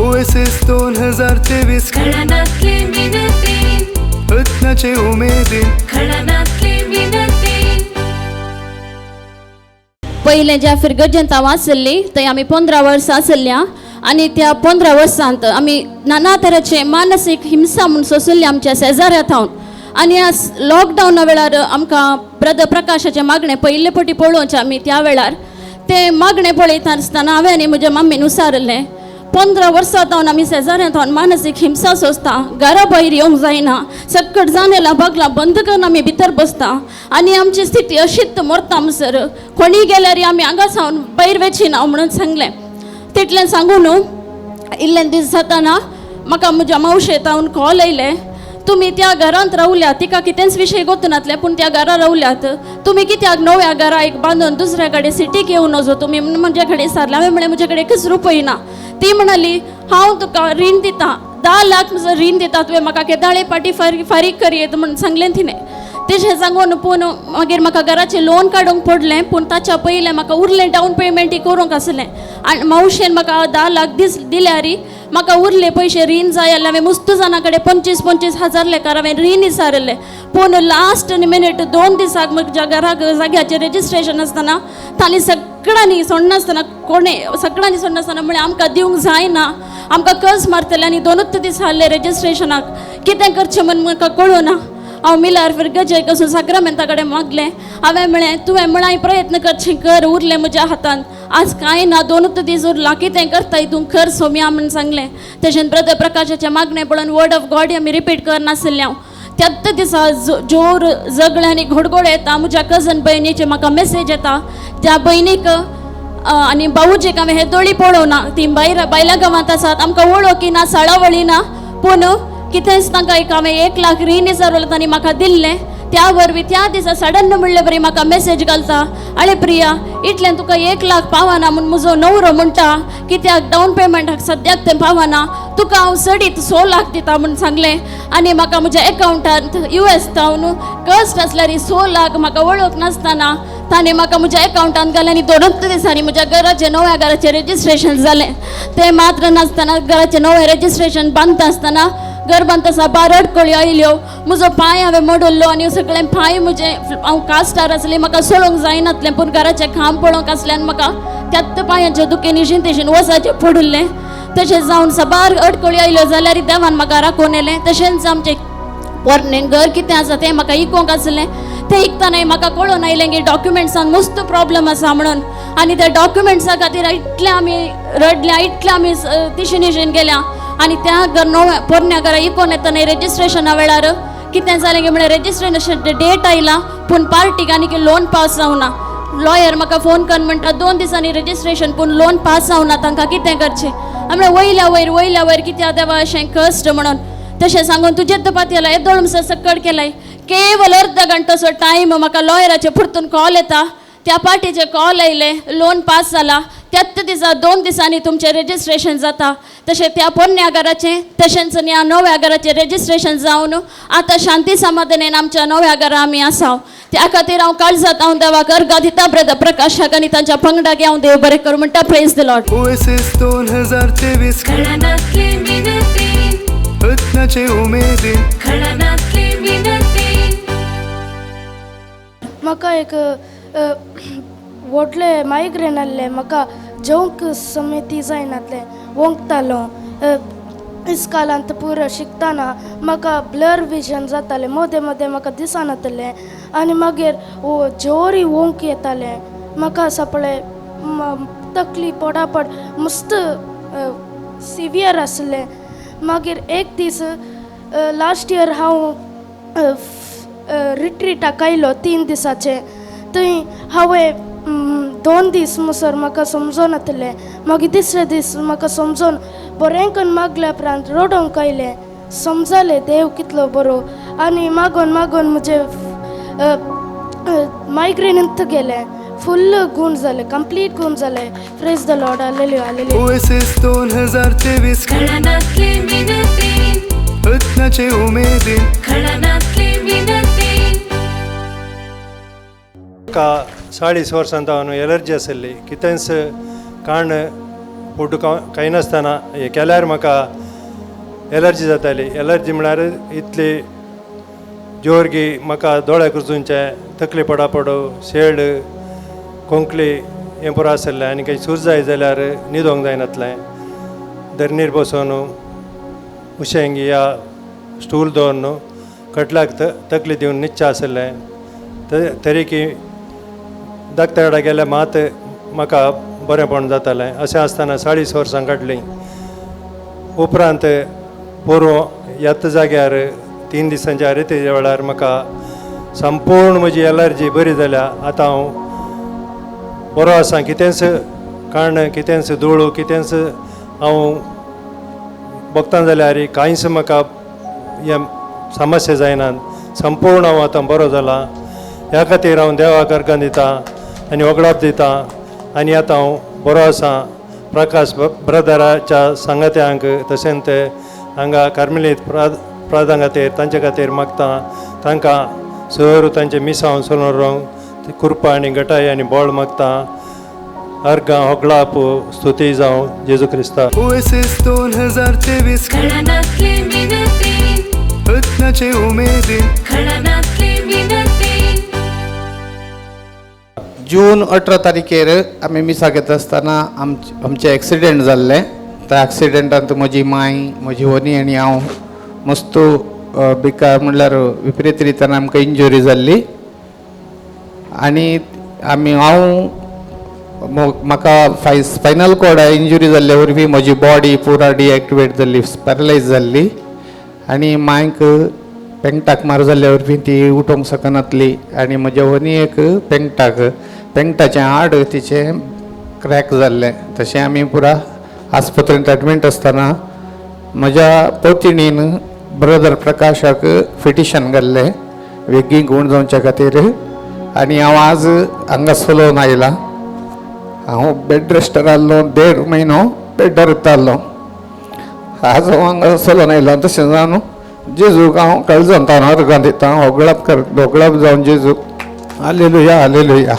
OSS 2023 खळनातली मिनतीन रत्नाचे उमेदीन खळनातली मिनतीन. पयलें ज्या फिरगर्जंत हांव आसली थंय आमी 15 वर्सां आसल्या आनी त्या 15 वर्सांत आमी नाना तरेचे मानसीक हिंसा म्हूण सोंसली आमच्या शेजाऱ्या थावन. आनी आज लॉकडावना वेळार आमकां ब्रदर प्रकाशाचें मागणें पयले पटी पळोवचें आमी त्या वेळार तें मागणें पळयता आसतना हांवें आनी म्हज्या मम्मीन विचारिल्लें 15 वर्सां थावन आमी शेजाऱ्या थावन मानसीक हिंसा सोंसता, घरा भायर येवंक जायना, सक्कट जानेलां बागलां बंद करून आमी भितर बसता आनी आमची स्थिती अशीच मरता म्हणसर कोणीय गेल्यार आमी हांगा सावन भायर वचीना म्हणून सांगलें. तितलें सांगून न्हू इल्लें दीस जाताना म्हाका म्हज्या मावशे थावन कॉल येयले, तुमी त्या घरांत रावल्यात, तिका कितेंच विशय गोतनातले पूण त्या घरा रावल्यात, तुमी कित्याक नव्या घरा एक बांदून दुसऱ्या कडेन सिटीक येवन वचो तुमी म्हणून म्हजे कडेन विचारलें. हांवें म्हणलें म्हजे कडेन एकच रुपय ना. ती म्हणाली हांव तुका रीण दिता, 10 लाख म्हजो रीण दिता, तुवें म्हाका केदाळे पाटी फारीक करयेत म्हणून सांगलें तिणें. तेजें सांगून पूण मागीर म्हाका घराचें लोन काडूंक पडलें, पूण ताच्या पयलें म्हाका उरलें डावन पेमेंटय करूंक आसलें आनी मावशेन म्हाका 10 लाख दीस दिल्यार म्हाका उरले पयशे रीण जाय जाल्यार हांवें मुस्त जाणां कडेन 25-25 हजार लेखार हांवें रीण विचारिल्लें. पूण लास्ट मिनीट 2 दिसाक म्हज्या घराक जाग्याचें रजिस्ट्रेशन आसतना तांणी सगळ्यांनी सोडनासतना कोणें सगळ्यांनी सोडनासतना म्हळें आमकां दिवंक जायना, आमकां कर्ज मारतलें आनी 2 दीस आहले रजिस्ट्रेशनाक, कितें करचें म्हूण म्हाका कळूं ना. हांव मिलार फिरगजेक वचून साक्रामेंता कडेन मागलें. हांवें म्हळें तुवें म्हळां प्रयत्न करचें कर, उरलें म्हज्या हातान आज कांय ना, 2 दीस उरला, कितें करताय तूं कर सोम्या म्हूण सांगलें. तशेंच ब्रदर प्रकाशाचें मागणें पळोवन वर्ड ऑफ गॉड आमी रिपीट करनासलें हांव. त्याच दिसा जोर झगडें आनी घोडघोड येता, म्हज्या कजन भयणीचे म्हाका मेसेज येता, त्या भयणीक आनी भाऊजीक हांवें हे दोळी पळोवना, ती बायल्या गांवांत आसात, आमकां वळखी ना, साळावळी ना, पूण कितेंच तांकां एक हांवें 1 लाख रीण विचारलें तांणी म्हाका दिल्लें. त्या वरवीं त्या दिसा सडन म्हणले बरी म्हाका मेसेज घालता, आळे प्रिया इतल्यान तुका 1 लाख पावना म्हूण म्हजो नवरो म्हणटा, कित्याक डावन पेमेंटाक सद्याक तें पावना, तुका हांव सडीत 6 लाख दिता म्हूण सांगलें. आनी म्हाका म्हज्या एकावंटांत US थावन कस्ट आसल्यार 6 लाख म्हाका वळख नासतना ताणें म्हाका म्हज्या एकावंटांत घालें आनी 2 दिसांनी म्हज्या घराचें नव्या घराचें रजिस्ट्रेशन जालें. तें मात्र नासतना घराचें नवें रजिस्ट्रेशन बांदता आसतना घर बांदता साबार अडकळ्यो आयल्यो, म्हजो पांय हांवें मोडल्लो आनी सगळें पांय म्हजें हांव कास्टार आसलें, म्हाका सोडूंक जायनातलें, पूण घराचें काम पळोवंक आसलें आनी म्हाका त्याच पांयांच्या दुखेन तेशीन वसाचें पडिल्लें. तशें जावन साबार अडकळ्यो आयल्यो जाल्यार देवान म्हाका राखून येलें. तशेंच आमचें पोरणें घर कितें आसा तें म्हाका इकोंक आसलें, तें इकतनाय म्हाका कळून आयलें की डॉक्युमेंट्सान मस्त प्रॉब्लम आसा म्हणून, आनी त्या डॉक्युमेंट्सा खातीर इतलें आमी रडल्या, इतलें आमी तिशेन तिशेन गेल्या. आनी त्या घर नव्या पोरण्या घरा इकोन येतना रजिस्ट्रेशना वेळार कितें जालें की म्हळ्यार रजिस्ट्रेशन डेट आयला पूण पार्टीक आनी लोन पास जावना. लॉयर म्हाका फोन करून म्हणटा 2 दिसांनी रजिस्ट्रेशन पूण लोन पास जावना, तांकां कितें करचें? म्हळ्यार वयल्या वयर वयल्या वयर कित्याक देवा अशें कश्ट म्हणून तशें सांगून तुजें तपात येला येदोळ म्हणसर सक्कड केलाय, केवल अर्द घंटोसो टायम म्हाका लॉयराचे परतून कॉल येता, त्या पार्टीचे कॉल आयले, लोन पास जाला, त्याच दिसा 2 दिसांनी तुमचें रजिस्ट्रेशन जाता. तशें त्या पोरण्या घराचें तशेंच ह्या नव्या घराचें रजिस्ट्रेशन जावन आतां शांती समाधानेन आमच्या नव्या घरा आमी आसा. त्या खातीर हांव काळजांत हांव देवाक अर्गां दिता, ब्रदर प्रकाशाक आनी तांच्या पंगडाक हांव देव बरें करूं म्हणटा. Praise the Lord. OSS 2023 खळनातली मिनतीन रत्नाचे उमेदीन खळनातली मिनतीन. म्हाका एक व्हडलें मायग्रेन आहलें, म्हाका जेवंक समेती जायनातलें, वोंकतालो इस्कालांत पुरो शिकतना म्हाका ब्लर विजन जातालें, मदें मदें म्हाका दिसनातलें आनी मागीर जोरी वोंक येतालें, म्हाका सपळे तकली पडापड मस्त सिवियर आसलें. मागीर एक दीस लास्ट इयर हांव रिट्रिटाक आयलो 3 दिसाचें, थंय हांवें 2 दीस मुसर म्हाका समजोनातलें, मागीर तिसरे दीस म्हाका समजोन बरें करून मागल्या उपरांत रडोंक आयलें, समजलें देव कितलो बरो, आनी मागोन मागोन म्हजें मायग्रेनींत गेलें, फुल्ल गूण जालें, कंप्लीट गूण जालें. प्रेज the Lord. Hallelujah hallelujah. OSS 2023 खळनातली मिनतीन रत्नाचे उमेदीन खळनातली मिनतीन. म्हाका 40 वर्सां हांव एलर्जी आशिल्ली, कितेंच काण फूड खायनासतना हें केल्यार म्हाका एलर्जी जाताली. एलर्जी म्हळ्यार इतली जोर की म्हाका दोळे कुरचुनचे, तकली पडापडो, शेड, खोंकली हें पुरो आसलें. आनी काही सूज जाय जाल्यार न्हिदोंक जायनातलें. धरणीर बसोन उशेंग या स्टूल दवरून कटलाक तकली दिवन न्हिदचें आसलें. तरी की डॉक्टरा कडेन गेल्यार मात म्हाका बरेंपण जातालें. अशें आसतना 40 वर्सां काडलीं. उपरांत पोरूं ह्याच जाग्यार 3 दिसांच्या रितीच्या वेळार म्हाका संपूर्ण म्हजी एलर्जी बरी जाल्या. आतां हांव बरो आसा. कितेंच काण, कितेंच धूळ, कितेंच हांव भोगता जाल्यार कांयच म्हाका हें समस्या जायना. संपूर्ण हांव आतां बरो जाला. ह्या खातीर हांव देवाक अर्गां दिता आनी वगडाप दिता आनी आतां हांव बरो आसा. प्रकाश ब्रदराच्या सांगात्यांक तशेंच ते हांगा कार्मेलीत प्रादां खातीर तांचे खातीर मागता. तांकां सर तांचे मिसांव चलून रावंक कृपा आनी गटाय आनी बळ मागता. अर्गां होगळाप स्तुती जावं जेजू क्रिस्ता. ओएसिस 2023 खणानातले मिनतीन रत्नाचे उमेदीन खणानातले मिनतीन. जून 18 तारखेर आमी मिसाक येता आसतना आमचें एक्सिडेंट जाल्लें. त्या एक्सिडेंटांत म्हजी माय, म्हजी व्हनी आनी हांव मस्त बेकार म्हणल्यार विपरीत रितीन आमकां इंजुरी जाल्ली. आनी आमी हांव म्हाका स्पायनल कॉर्ड इंजुरी जाल्ले वरवीं म्हजी बॉडी पुरा डिएक्टिवेट जाल्ली, पॅरलायज जाल्ली. आनी मांयक पेंगटाक मार जाल्ले वरवीं ती उठोवंक शकनातली आनी म्हज्या व्हनीयेक पेंगटाचें हाड तिचें क्रॅक जाल्लें. तशें आमी पुरा आस्पत्रेंत एडमीट आसतना म्हज्या पोतिणीन ब्रदर प्रकाशाक पिटिशन घाल्लें वेगीं गूण जावच्या खातीर. आनी हांव आज हांगा चलोवन आयलां. हांव बेड रेस्टर आहलो, 1.5 म्हयनो बेडार उरतालो. आज हांव हांगा चलोवन आयलां. तशें जावन जेजूक हांव काळजांत अर्गां दिता. होगळाप कर, होगळाप जावन जेजूक. Hallelujah, hallelujah.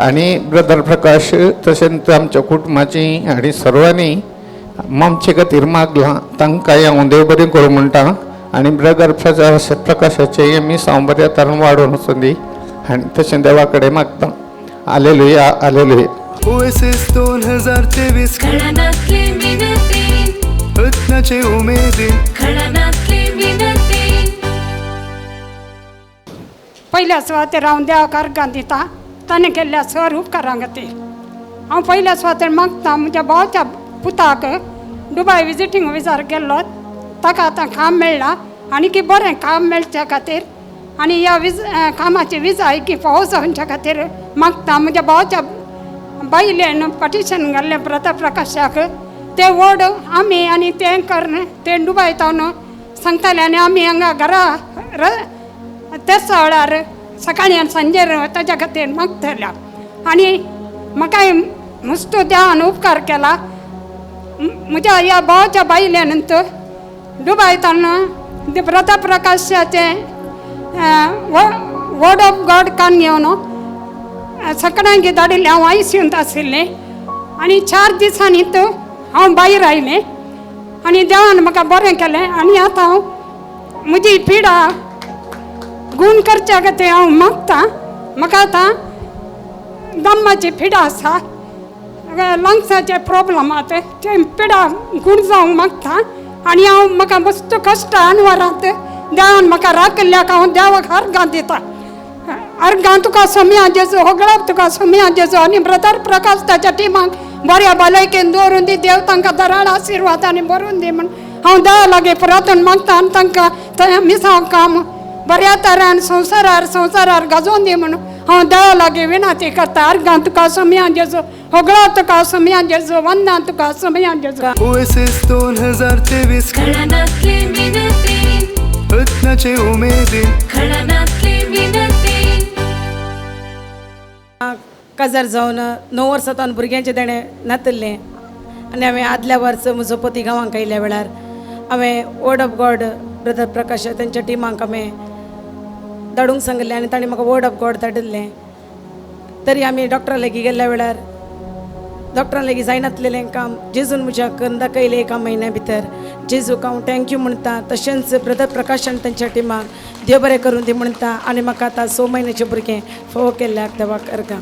आनी ब्रदर प्रकाश तशेंच आमच्या कुटुंबाची आनी सर्वांनी आमचे खातीर मागलां, तांकांय हांव देव बरें करूं म्हणटा. आनी ब्रदर प्रकाशाचें मिसांव बऱ्या तरेन वाडोवन वचूं दी आनी तशें देवा कडेन मागता. Hallelujah, hallelujah. ओएसिस 2023 खणानातले मिनतीन रत्नाचे उमेदीन खणानातले मिनतीन. पयल्या सुवातेर हांव देवाक अर्गां दिता ताणें केल्ल्या सर उपकारां खातीर. हांव पयल्या सुवातेर मागता म्हज्या भावाच्या पुताक दुबाय विजिटींग विजार गेल्लो, ताका आतां काम मेळ्ळां आनी की बरें काम मेळच्या खातीर आनी ह्या कामाची विजा की फावो जावच्या खातीर मागता. म्हज्या भावाच्या बायलेन पटिशन घाल्लें प्रताप प्रकाशाक, ते व्हड आमी आनी तें कर ते दुबाय तावन सांगताले आनी आमी हांगा घरा तेच वेळार सकाळीं आनी सांजेर ताच्या खातीर मागतल्या. आनी म्हाकाय मस्त देवान उपकार केला. म्हज्या ह्या भावाच्या बायल्यानंतर दुबाय तावन प्रताप प्रकाशाचें वर्ड ऑफ गॉड कान घेवन सकाळी धाडिल्लें. हांव आयसीयूंत आशिल्लें आनी 4 दिसांनी तर हांव भायर आयलें आनी देवान म्हाका बरें केलें. आनी आतां हांव म्हजी पिडा गूण करच्या खातीर हांव मागतां. म्हाका आतां दम्माची पिडा आसा, लंग्साचे प्रोब्लम आसा, ते पिडा गूण जावंक मागता. आनी हांव म्हाका मस्त कश्ट अनवरांत देवान म्हाका राखिल्ल्याक हांव देवाक अर्गां दिता. अर्गां तुका सोम्या जेजू, होगळाप तुका सोम्या जेजू. आनी ब्रदर प्रकाश ताच्या टिमाक बऱ्या भलायकेन दवरून दी, देव तांकां दराळ आशिर्वाद आनी बरोवन दी म्हूण हांव देवा लागीं प्रार्थना मागता. आनी तांकां मिसांव काम बऱ्या तरान संवसारार संवसारार गाजोवन दी म्हूण हांव देवा लागीं विनंती करता. अर्गां तुका सोम्या जेजू, होगळाप तुका सोम्या जेजू, वंदना तुका सोम्या जेजू. ओएसिस 2023 खणानातले मिनतीन रत्नाचे उमेदीन खणानातले मिनतीन. काजार जावन 9 वर्सां तावन भुरग्यांचें देणें नातिल्लें आनी हांवें आदल्या वर्स म्हजो पती गांवांक आयिल्ल्या वेळार हांवें word of God brother Prakash तेंच्या टिमाक हांवें धाडूंक सांगिल्लें आनी तांणी म्हाका वर्ड ऑफ गॉड धाडिल्लें. तरी आमी डॉक्टरा लागीं गेल्ल्या वेळार डॉक्टरान लेगीत जायनातलेलें काम जेजून म्हज्या करून दाखयलें एका म्हयन्या भितर. जेजूक हांव thank you म्हणटा. तशेंच ब्रदर प्रकाश आनी तेंच्या टिमाक देव बरें करूं दी म्हणटा. आनी म्हाका आतां 6 म्हयन्याचें भुरगें फोव केल्ल्याक देवाक अर्गां.